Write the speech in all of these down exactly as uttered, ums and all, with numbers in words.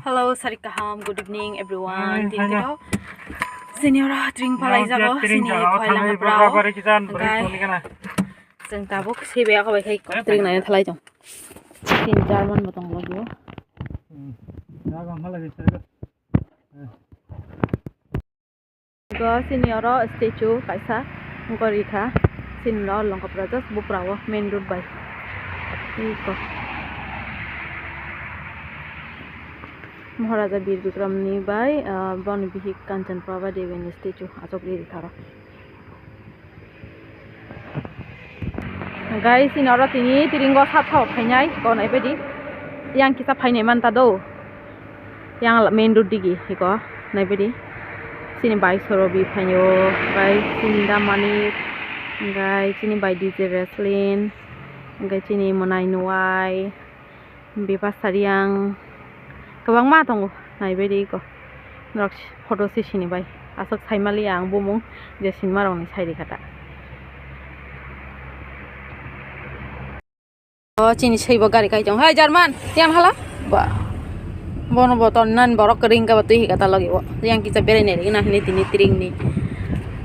Hello, sari kaham, good evening everyone. Hai, tini hai, to senior tring palai jago, tring sini jago, khoi lama thangai brao. Bora bora kijan, bora tuni kana. Jeng tabuk sebe ako bai khai tring nai thalai jong. Tin German botong logio. Hmm. Jago, hala bisa. Go sini oro statue kaisa wngkha rikha, sini oro longkha pura just bupra o main road bai. Iko Maharaja Bir Bikram ni bai, ah, boni bihik Kanchan Prabha Devi ni statue achuk ri rikha ro. Guys, sini oro tini tiringo sat sao phainai, ko naibaidi. Yang kisa phainai manta do. Yang main road digi, iko naibaidi. Sini bai sorobi phaio, guys, sini damani, guys, sini bai D J Wrestling, guys, sini monai nuai. Bebak sari ang kwbangma tongo, naibaidi iko. Norok photo se sini bai. Aswk saimali ang bumung je sinma rokni sai rikha ta. O chini seibo gari kai tong. Hai German, tiyan hala? Ba. Bono bo ton nan borok ring ka ba twi hika ta logi bo. Yang kisa berai nai rikna hini tini tring ni.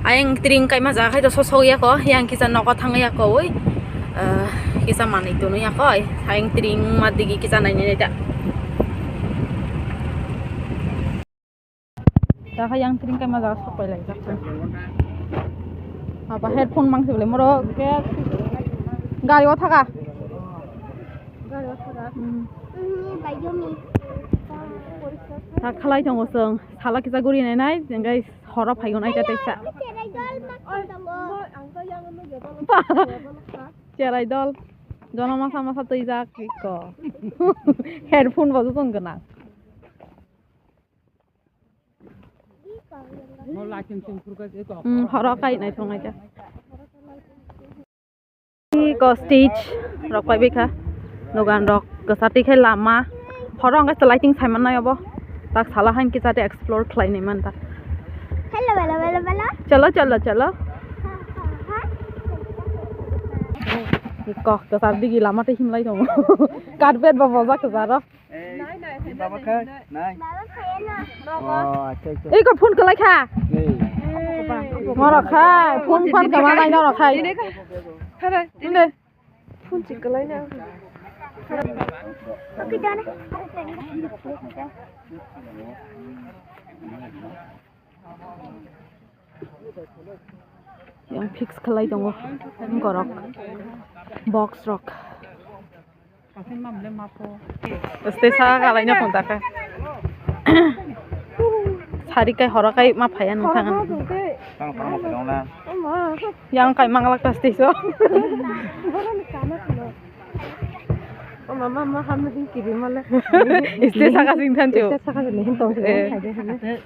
Ayang tring kaima jaga khai to sosok ya ko, yang kisa nogo thang ya ko oi. Eh, kisa manwi tunu ya ko, ayang tring ma digi kisa nai nai ta. Ta kha yang tring kaima jaga sok pai lai jak. Apa headphone mang se bole moro ke gari o thaka. Gari o thaka. Hmm. Ta khalai tongo song, sala kisa guri nai nai, jeng guys. Horo phaigon aika teisa. Cherai dol. Jono masa masa twijak iko. Headphone bo jotong gwnang. Hmm, horo kai nai thong aika. Iko stage rok pai bikha, dogan rok kwchar twi khai lama, horo hwnkhe lighting sai mannai obo, tak sala hain kisa tei explore khlai nai manta. Hello, hello, hello, hello. Cholo, cholo, cholo. Iko kwchar digi lama tei himlai tongo. Carpet bo bojak kwcharo. Ei, baba khai? Nai. Oh, acha, acha. Ei, ko phone kwlai kha. Ei. Moro khai, phone phan kwma nai noro khai. Inde. Phone chik kwlai na. Yang fix khlai tongo. Borok. Box rok. Tei saka kalaina phone taka. Sari kai horo kai ma phaya nung thang. Yang kai mangalak ta stage o. Mama, mama, hamna hin kiri male. Stage saka sing than chu. Stage saka sing hin tong sing. Eh.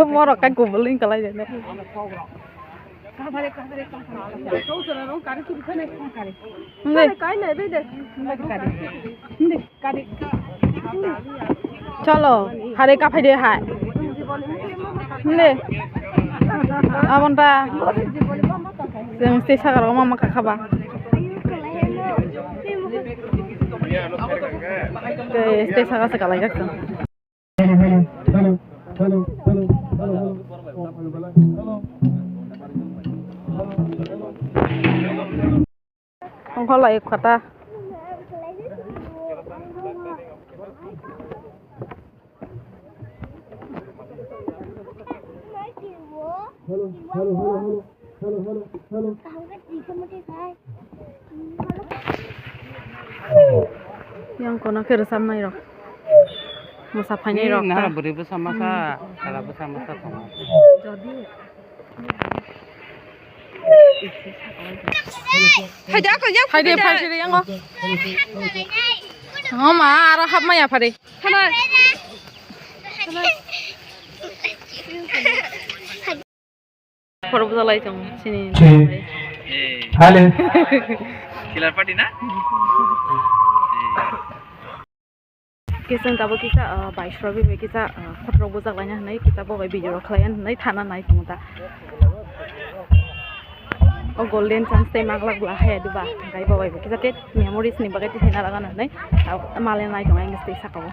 Morok kai kubul ling kalai jane. Hindi. Cholo, hare kaphai de hai. Hindi. Abonta. Jeng stage saka rok mama kakhaba. Stage saka se kalai jak. Ongkholai khata. Hello, hello, hello, hello. Hello, hello, hello. Yang kono khe rwchapnai rok. Mosa phainai rok. Nahar bwrwi bwsa masa, sala bwsa masa tongo. Phaidi, phaidi, phaidi, yango. Ngoma, aro hapmaya phari. Khorok bwsa lai tongo, sini. Hale. Killer party na? Kisa tabuk kisa, ah, bai srobi bai kisa, ah, khotrok bujak laina hinwi kisa bo bai video rok khlaiya hinwi thana nai tongo ta. O golden chance tei manglak bwla haya diba, hwnkhe bo bai kisa tei memories ni bagwi tei thena rwgano hinwi, ah, malen nai tongo ang tei saka o.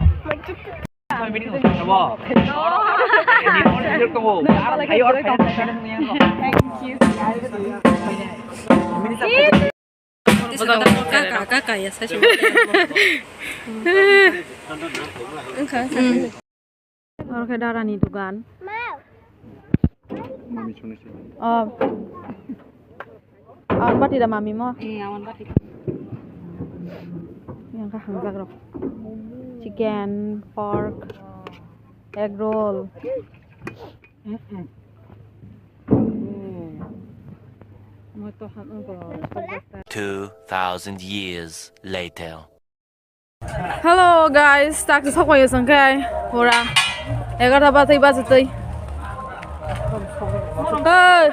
Kaka, kaka, ya, saya cuma. Engkha. Oro khe darani dugan. Oh. Oh, bati da mami mo? Eh, awan bati. Yang kha hangjak rok. Chicken, pork, egg roll. Two thousand years later. Hello guys, tak sok payo sangkai. Hora. Egarta batwi bajatwi. Hey.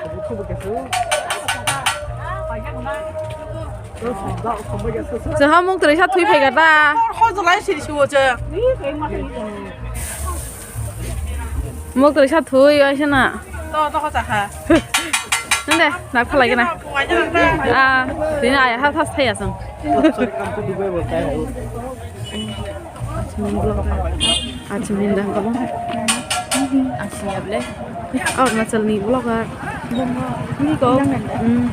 Seha mung teri sa thui phai gata. Hojolai siri suwo je. Mok twi sa thui, ai se na. To, to, ko cha kha. Nang de, nak phalai gana. Ah, tini ai ha thas thai asang. Achi min dang kabo. Achi able. Arunachal ni vlogger. Ni ko. Hmm.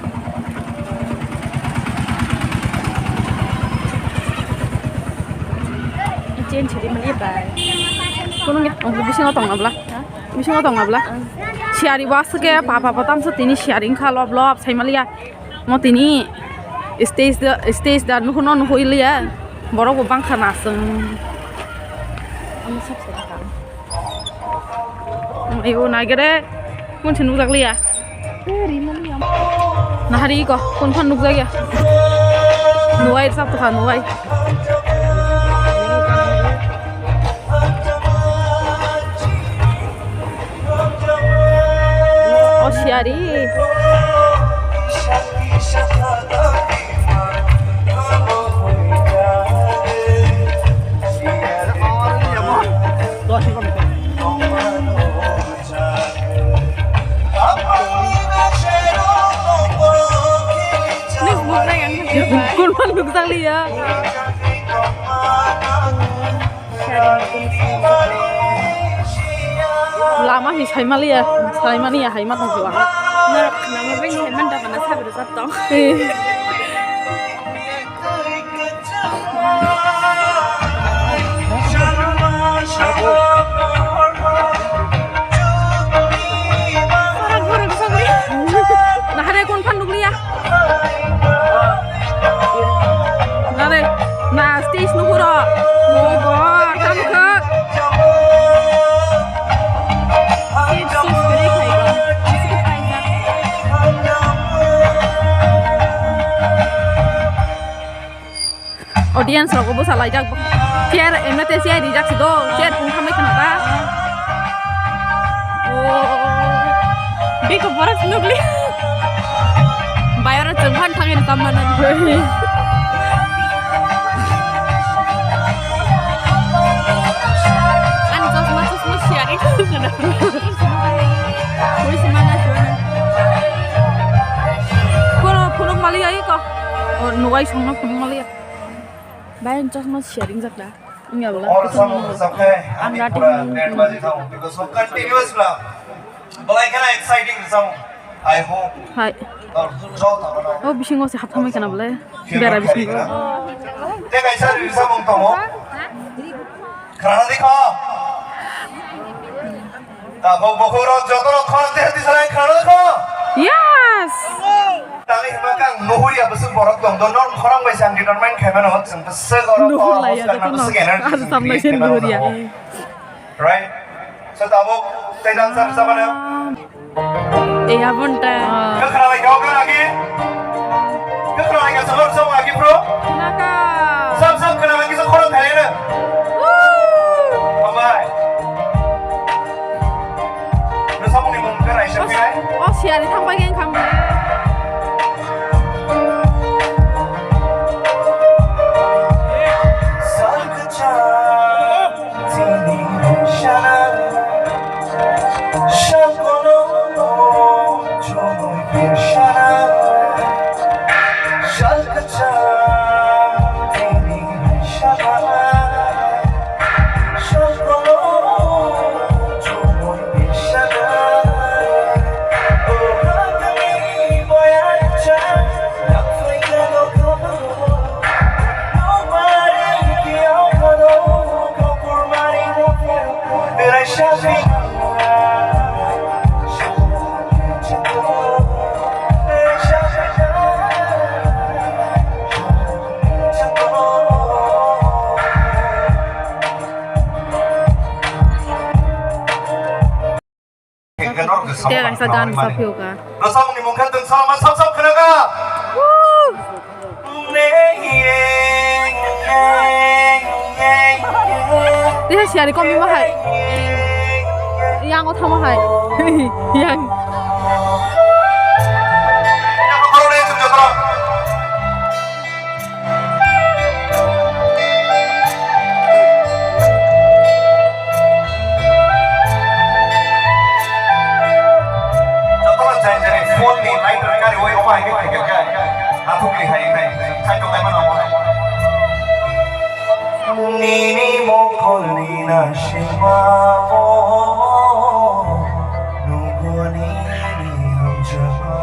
Chen chiri mani bai. Kono nge, oh, bisingo tong abla. Bisingo tong abla. Siari bas ke papa patam se tini siari kha lob lob sai maliya. Mo tini stage da, stage da nuhuno nuhuiliya. Borok bo bangkha nasung. Ayo nagere. Kun se nukjak liya. Nahari ko, kun phan nukjak ya. Nuwai sab tukha nuwai. O siari. Kurma nukjak liya. Lama hi saimaliya, saimaniya hai ma tongkha. Norok khna ma bai hai man da bana sabi rwjak tong. Eh. Nahare kun phan nukliya. Nare, na stage nuhuro. Oh God, tamo kha. Audience rok bo bwsa laijak. Chair emne te chair rijak si do. Chair pung thamai khna ta. Oh. Biko borok nukli. Bayar chwng phan thangin tamana. Ani chosma chosma siari khna. Wis mana siwana. Kono phunuk mali ai ko. Oh, nuwai songno phunuk mali. Bayang chosma sharing jak da. Wngya bwla. Or samung rwchap khe ani pura net baji thango because of continuous bwla. Belai kheno exciting samung. I hope. Hai. Oh, bisingo se haphamai kana bwle. Bera bisingo. Tei kaisa ri samung tongo. Khana dikho. Tabuk bukhuk rok joto rok khorang tei hati salai khana kho. Yes. Tangwi hwnba khe ang nuhur ya bwswk borok tong do, norok khorang bai se ang determine khai mano, chwng bwswk oro power house kana bwswk energy chwng create khai mano. Right? So tabuk tei dancer sa mano. Ei, abon ta. Kwkhwrang lai kha, kwkhwrang lai kha. Kwkhwrang lai kha, sabor sabor agi pro. Naka. Sab sab kwkhwrang lai kha, khorang thai na. Woo! Hambai. Nung sabung ni mung kwkhwrang lai sa phi nai. O siari thang bai khe wngkha. Sal kwcham. Tei kaisa gan sa phiyokha. Rwchapmungni mung khe twng salma sap sap khwnaga. Tei siyari komi ma hai. Yang o thama hai. Yang. Jotono jai jani phone ni light rwkari oi omo hai khe khaikha khe. Athukli hai khai. Khai tong lai mano omo hai. Nini mokol ni na sima o. Nugoni ni hamjama.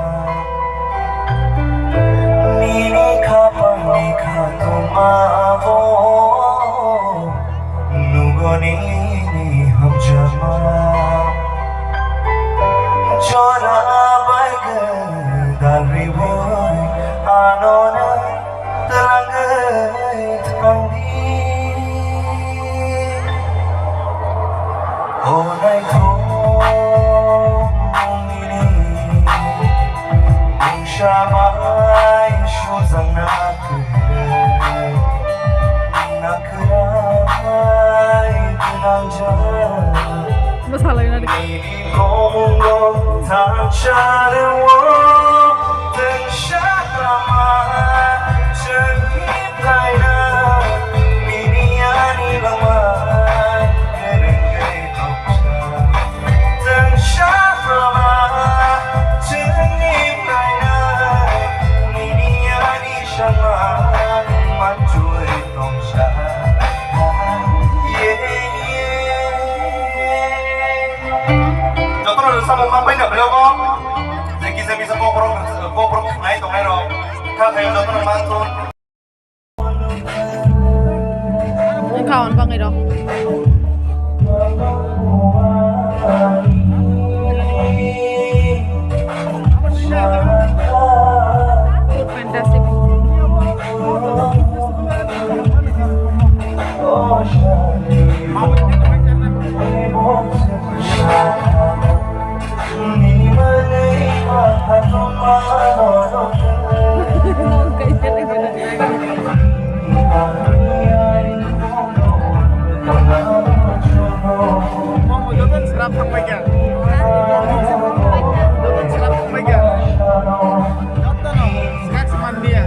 Nini khapang ni khatuma bo, nugoni ni hamjama. Jora bai gwi dalribwi ano no twlangwi thangdi. O naithok mungni mungsa bai sujak na kwrwi, na kwrwi gwnangjak. Bwsalaina di. Nini komungo thansa rwo, thansa lama chwngni Kaina nini ani lama kwrwngwi tongsa. Chwng saprama chwngni kaina nini ani sama manjui tongsa. Yeah, yeah. Jotono rwchapmung ma paina bwlego. Je kisa misa kokrok kokrok khnai tongnai rok. Kha khayo jotono mangthun. Wngkha hwn bangwi rw. Fantastic. Jotono swrap thangbai kha. Jotono swrap thangbai kha. Jotono swrap manliya.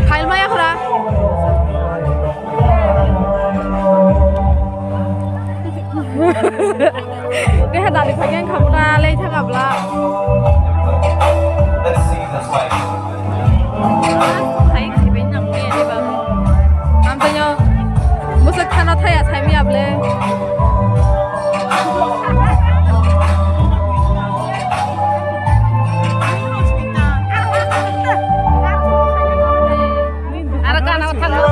Phailmaya khwra. Deha dali phai khe wngkha mura lei thangabla. Hai khibai nang khe ani babu. Amtwino bwswk khana thaya saimiyable. Aro gana o thangno.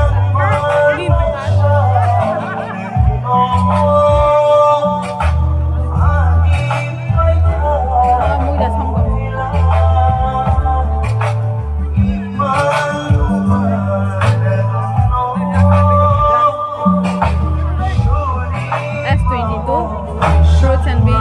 S twenty-two, fruits and veg.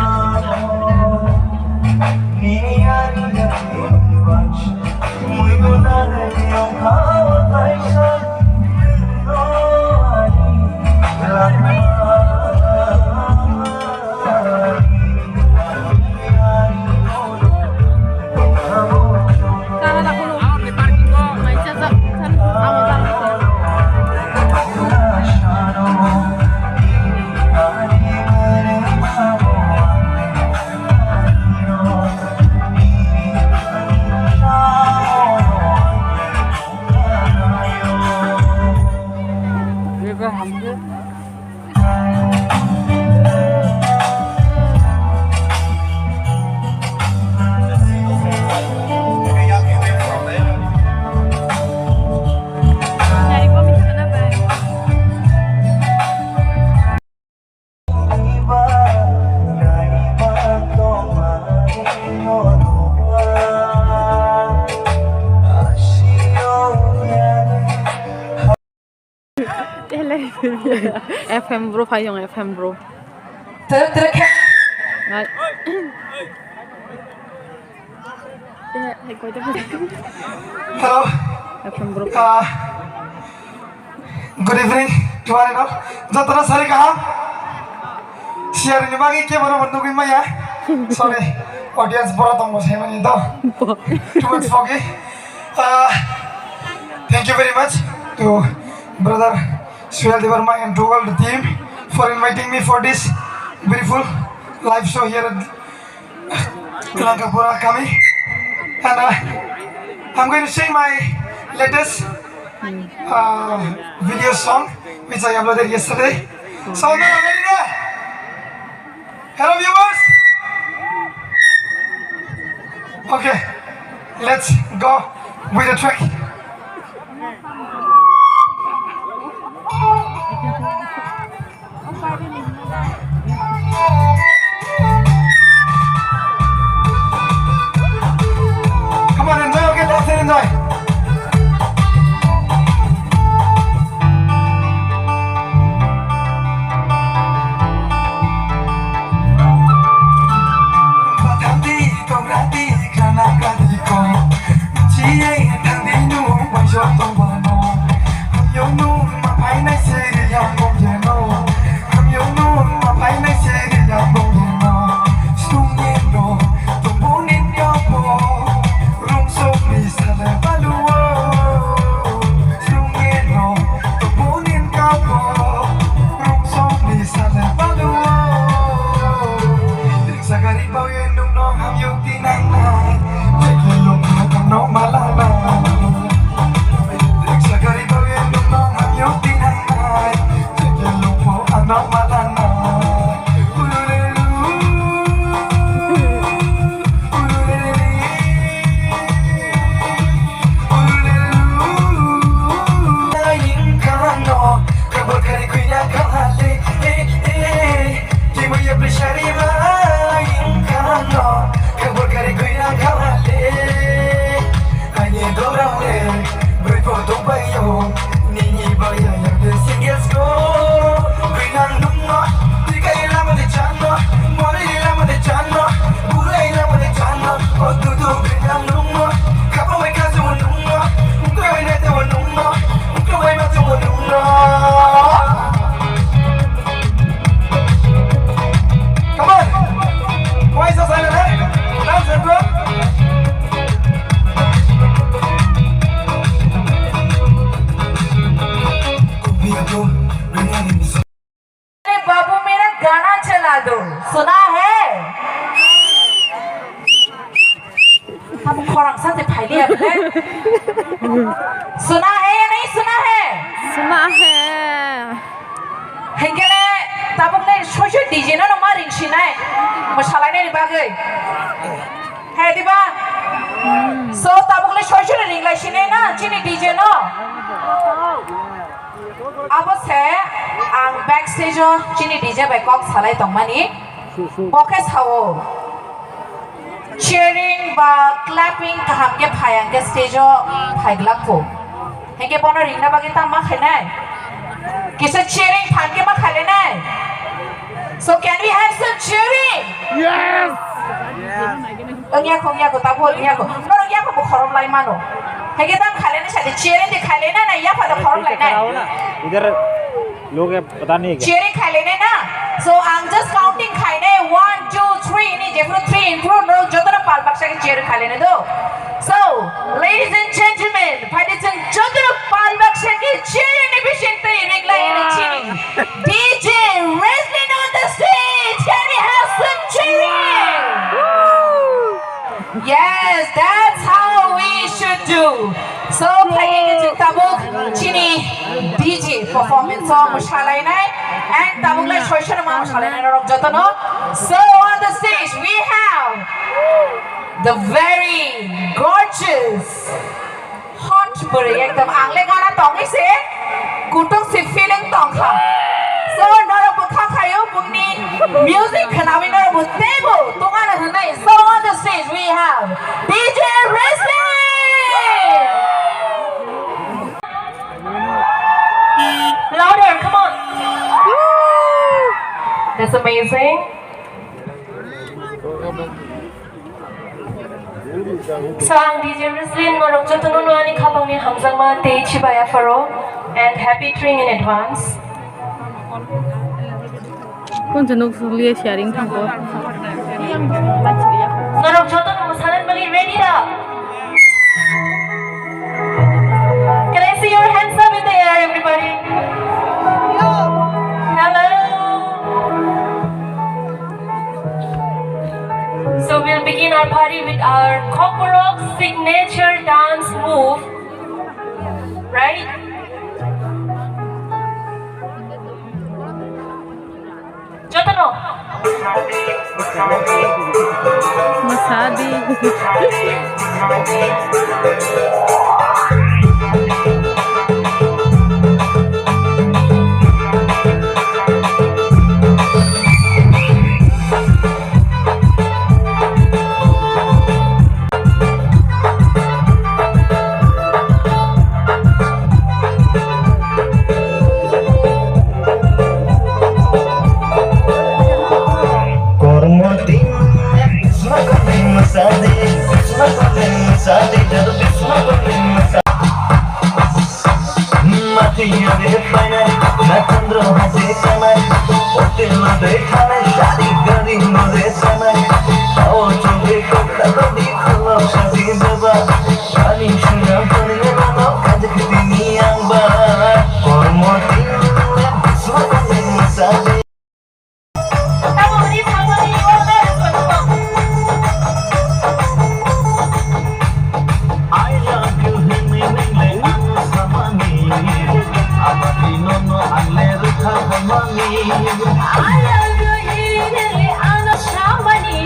F M bro phai jong F M bro. Tere, tere khe. Ngai. Hello. F M bro. Ah, good evening to one and all. Jotono sari kaham. Siar ni bagi ke boro boro nugui maya. Sorry, audience boro tong bo sai mani to. Too much foggy. Uh, thank you very much to brother Suel Debbarma and to all the team for inviting me for this beautiful live show here at Langkapura Kami. And uh, I'm going to sing my latest uh, video song which I uploaded yesterday. So, now ready there? Hello, viewers. Okay, let's go with the track. Come on, enjoy, okay, dance and enjoy. Come on. Why so silent, eh? Dance, bro. अरे बाबू मेरा गाना चला दो, सुना है? Abo khorang sa se phailiya bole. Suna hai ya nahi suna hai? Suna hai. Hengkele tabuk le soi soi D J no ma ring sinai. Mo salai nai bagwi. Hai diba? So tabuk le soi soi ring lai sinai na chini D J no. Abo se ang backstage o chini D J bai kok salai tongmani. Bo khe sao. Cheering ba clapping kaham khe phai hwnkhe stage o phai glak pho. Hwnkhe bono ringna bagwi tamo ma khainai? Kisa cheering phan khe ma khailainai? So can we have some cheering? Yes! Wngya kho, wngya kho, tabuk wngya kho. Norok yakho bo khorok lai mano. Hwnkhe tamo khailainai sadi cheering de khailainai na yapha da khorok lainai? इधर लोग है, पता नहीं क्या। Cheering khailene na? So ang just counting khaine, one, two, three, ni jephuru three in front, norok jotono pal baksa khe cheering khailene do. So, ladies and gentlemen, phaidi chwng jotono pal baksa khe cheering ni bising twi ring lai ni chini D J Wrestling on the stage. Can we have some cheering? Yes, that's how we should do. So, phaikhe chwng tabuk chini D J performance o mwsalainai and tabuk lai soisono ma mwsalainai norok jotono. So, on the stage we have the very gorgeous hot bwrwi ekdom ang le gana tongwi se kutung si feeling tongkha. So norok bo kha khayo bungni music khnawi norok bo teibo tongana hwnwi. So on the stage we have D J Wrestling. Louder, come on. That's amazing. So, ang D J Roslyn, norok jotono no ani khapangni hamjakma tei chibai apharo, and happy Tring in advance. Kunsa nuk suliya sharing thangko. Norok jotono mwsana bagwi ready da? Can I see your hands up in the air, everybody? Hello. So we'll begin our party with our Kokborok signature dance move, right? Jotono. Masadi. I love you hinwi nwng le ano samani, aboni nono ang le rwkha phaimani. I love you hinwi nwng le ano samani,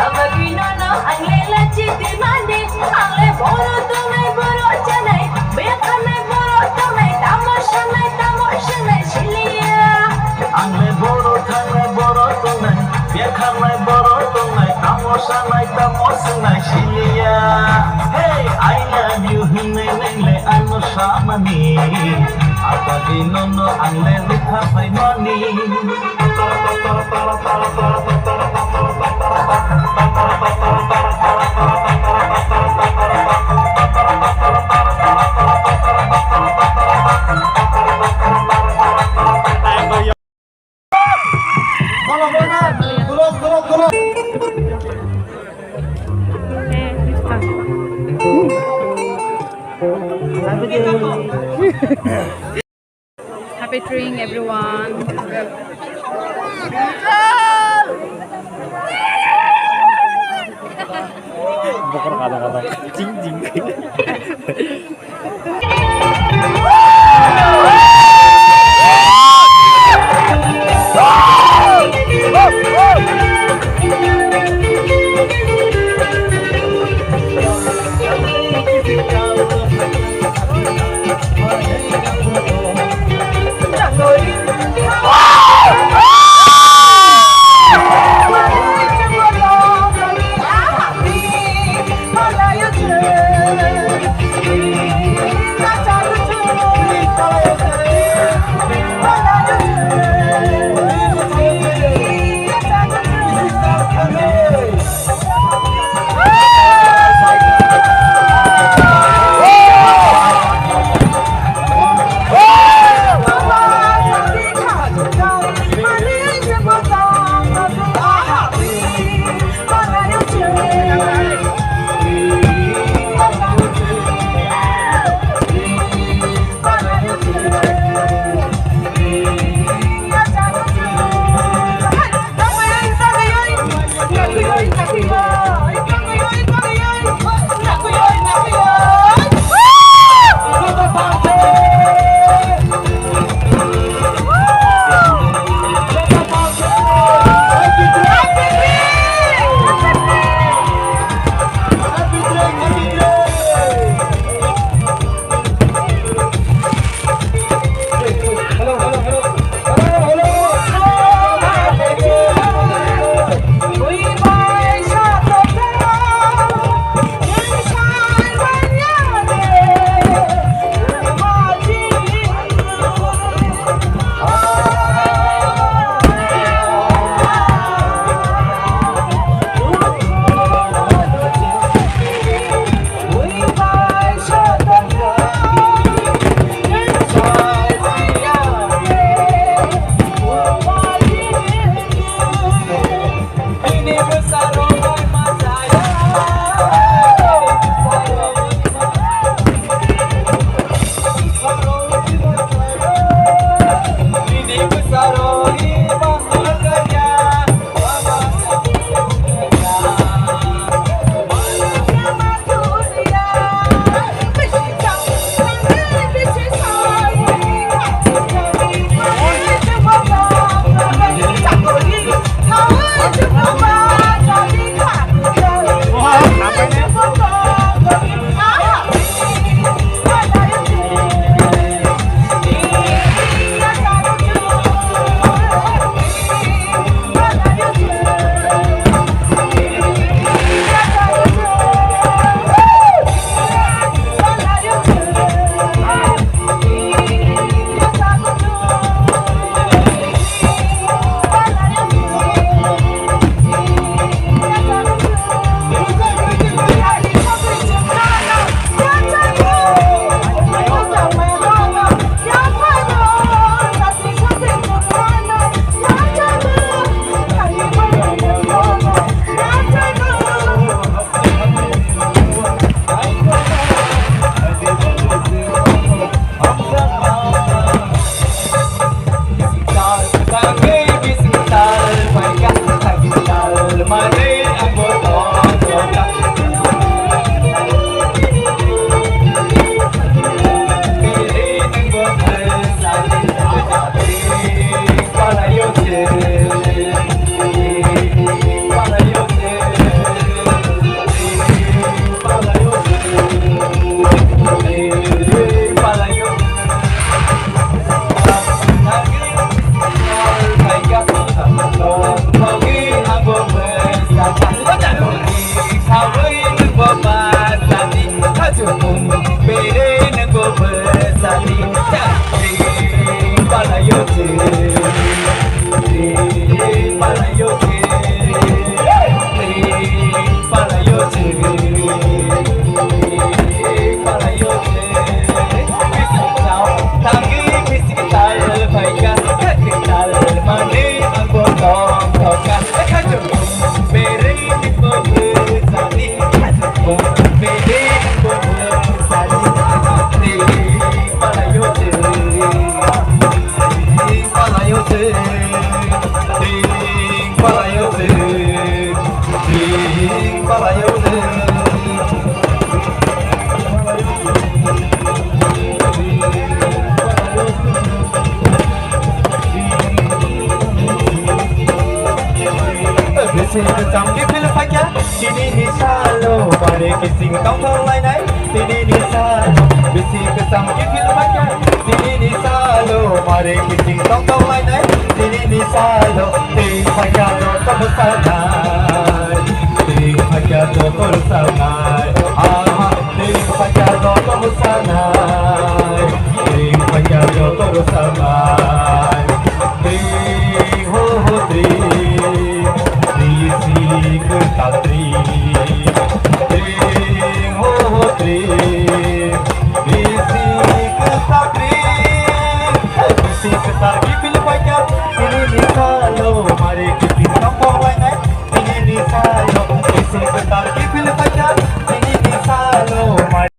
aboni nono ang le lachi dimani. Ang le boro tongnai, boro chanai, bekhanai, boro tongnai, tamo sanai, tamo sanai siliya. Ang le boro thangnai, boro tongnai, bekhanai, boro tongnai, tamo sanai, tamo sanai siliya. Hey, I love you hinwi nwng le ano samani, aboni nono ang le rwkha phaimani. Happy Tring, everyone. Bokor kada kada. Jing jing. Bisi kwcham kiphil phaikha, tini ni salo bare kising tongthok lainai. Tini ni salo bisi kwcham kiphil phaikha, tini ni salo bare kising tongthok lainai. Tini ni salo tei phaikha joto bwsanai, tei phaikha joto rwsanai. Aha, tei phaikha joto bwsanai, tei phaikha joto rwsanai. Tring ho ho tring, bisi kwtal tring. Tring ho ho tring, bisi kwtal tring. Bisi kwtal kiphil phaikha, tini ni salo mari kiphil tongthok lainai. Tini ni salo, bisi kwtal kiphil phaikha, tini ni salo mari.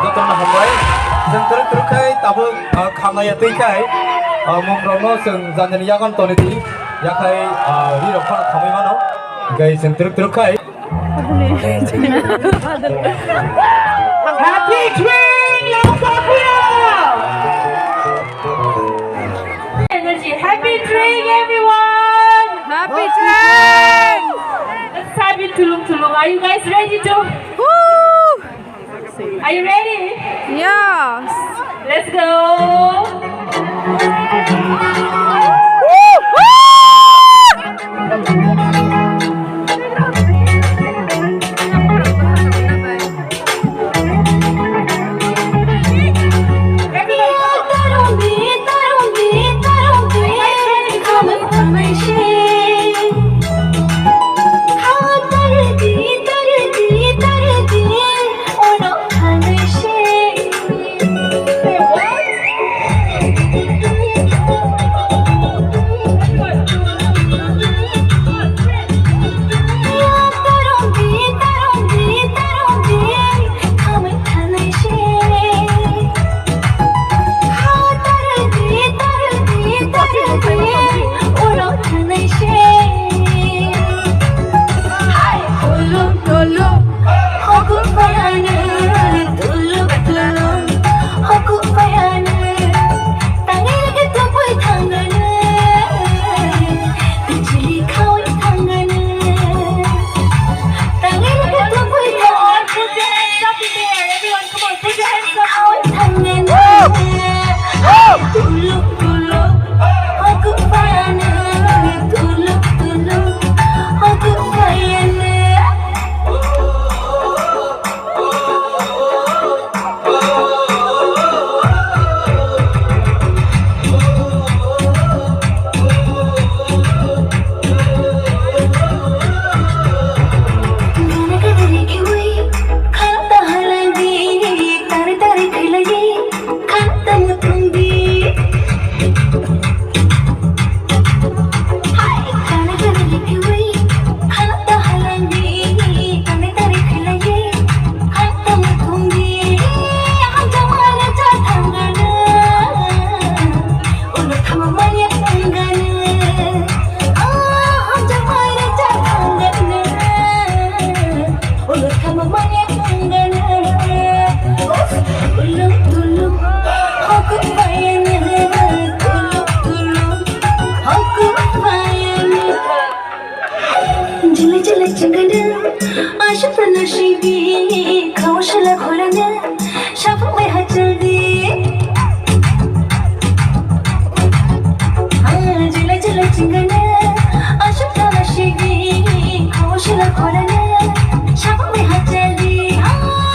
Jotono hambai. Chwng twrwk twrwk khai tabuk, ah, khamnai ya twi khai, ah, mungrokno chwng janjani yagon toni di. Yakhai, ah, rirok phano khamwi mano. Gai chwng twrwk twrwk khai. Happy Tring, Longkokhuyo! Energy. Happy Tring, everyone! Happy Tring! Let's happy Tulung Tulung. Are you guys ready to? Woo! Are you ready? Yes. Let's go. Jili jili chingana, asha prana shibi, khawshala khorana, shapu mai hachal di. Ah, jili jili chingana, asha prana shibi, khawshala khorana, shapu mai hachal di. Ah.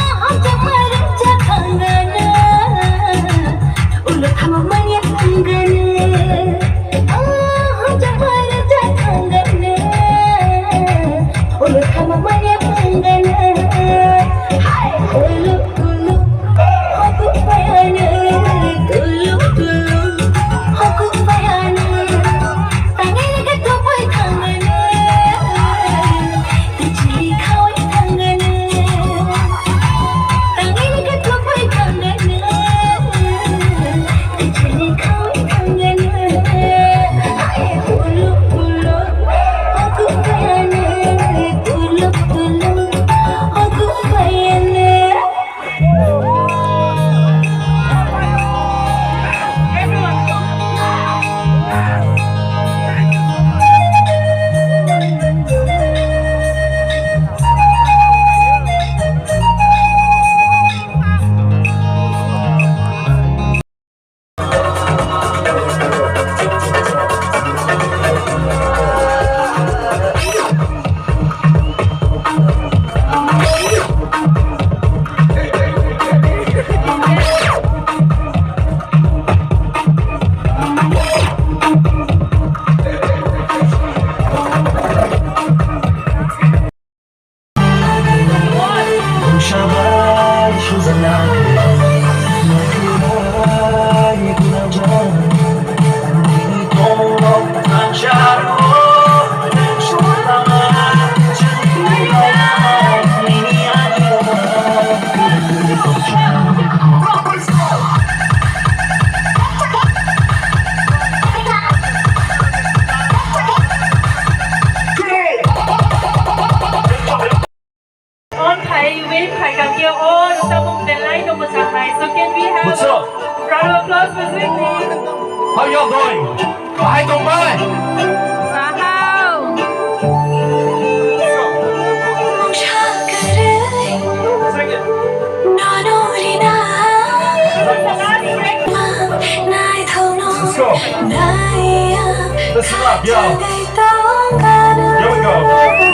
On khai, wave khai kang khe, o rwchapmung belai no mwchang nai. So can we have a round of applause for Sydney? How y'all doing? Bahai tong bai? Sahau. Let's go. Listen up, yo. Here we go. Listen.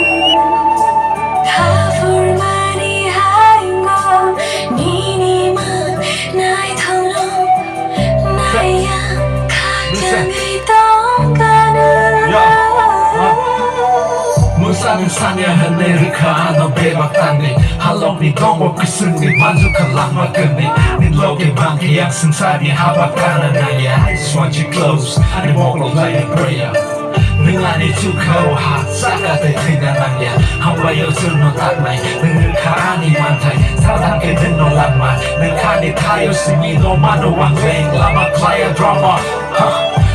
Yo. Mwsani sanya hwnwi rwkha ano bebak tangwi. Halokni dongo kwswngni manjukha langma kwrwngni. Nini loge bangkhe yang swngcharni haba kana nangya. I just want you close. Ani mokol laini prayer. Nwng ani chukhao ha chaka tei thwina nangya. Hambai o chwngno taknai. Nwng wngkha ani manthai. Sathang khe nwngno langma. Nwng ani thaio simi no mano wangkhe. Lama khlaiya drama. Ha,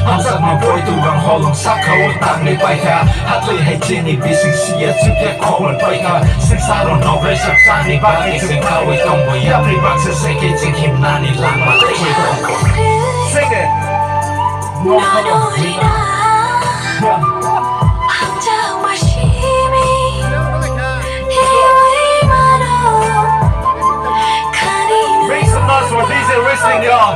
hamjakma poito bang holong sakao tangwi paikha. Hathai hai chini bising siya chukya khobor paikha. Swngcharo nokrai sak chani bagwi swngkawi tongbo yapri baksa seke ching himnani langma teiwi tongkho. Sing it. No, no, no. Make some noise for D J Wrestling, y'all.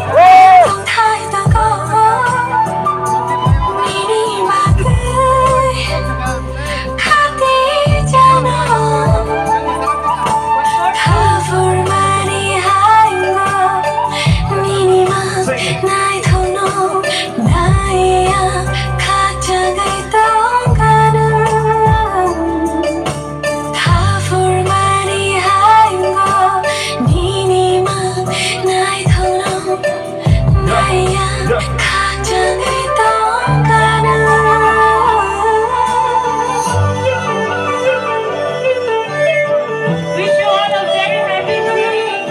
Haphurmani haino nini mang naithokno naiya khakchangwi tongkha nwng. Wish you all a very happy New Year.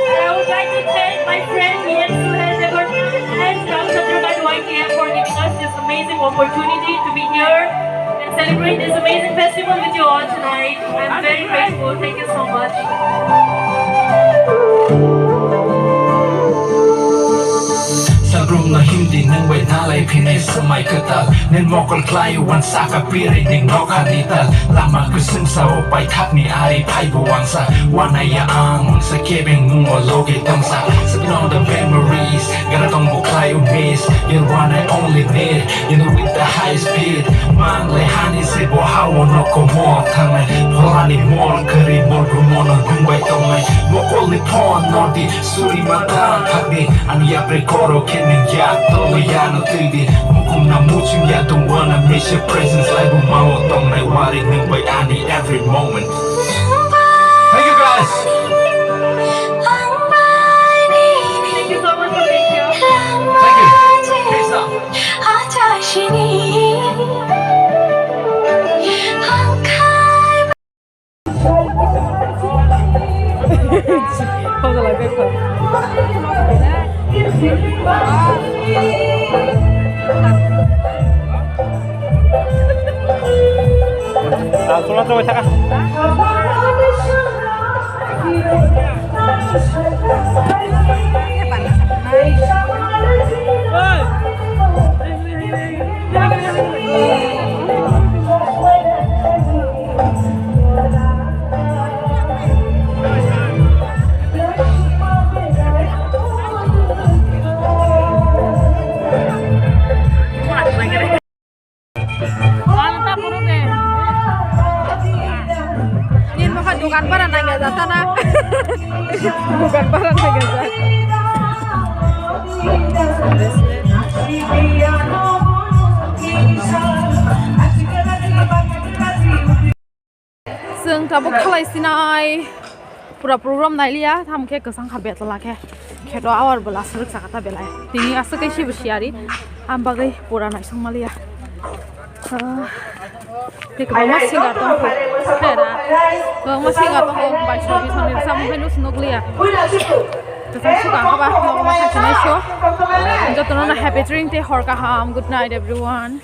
And I would like to thank my friend Ian Suhel Debbarma and Ramchandra Ghat Y K F for giving us this amazing opportunity to be here and celebrate this amazing festival with you all tonight. I'm very grateful. Thank you so much. Sabrumno himdi nwng bai nalai phinai swmai kwtal. Nini mokol khlai uan saka pirai ning nokha ni tal. Lama kwswng sao paithakni ari phaibo wangsa. Wanaya ang mungsa kebeng nungo logi tongsa. Sipping on the memories, gara tongbo khlai u miss. You're one I only need. You know with the high speed, mangle hani se bo hao no komo thangnai. Pholani mol kari mol rumono gungbai tongnai. Mokolni phone nodi suri mata thakni. Ani yapri koro khening ya tolo yano tidi. Mukumna muchung ya tungwana miss your presence like bo mao tongnai wari nungbai ani every moment. Thank you, Nini mokha dukan bara nangya jata na. Dukan bara nangya jata. Chwng tabuk khalai sinai pura program nailiya, tamo khe kwchang kha betla khe. Kheto awar bwla swrwk saka ta belai. Tini aswk khe sibo siyari, am bagwi pura naisok maliya. Ah, tei kwbangma singer tong kha. Hera, kwbangma singer tongo, bai sobi songni samung phai nusu nukliya. Kwchang suka kha ba, nogo ma thangsinai so. Jotono no happy dream tei hor kaham. Good night everyone.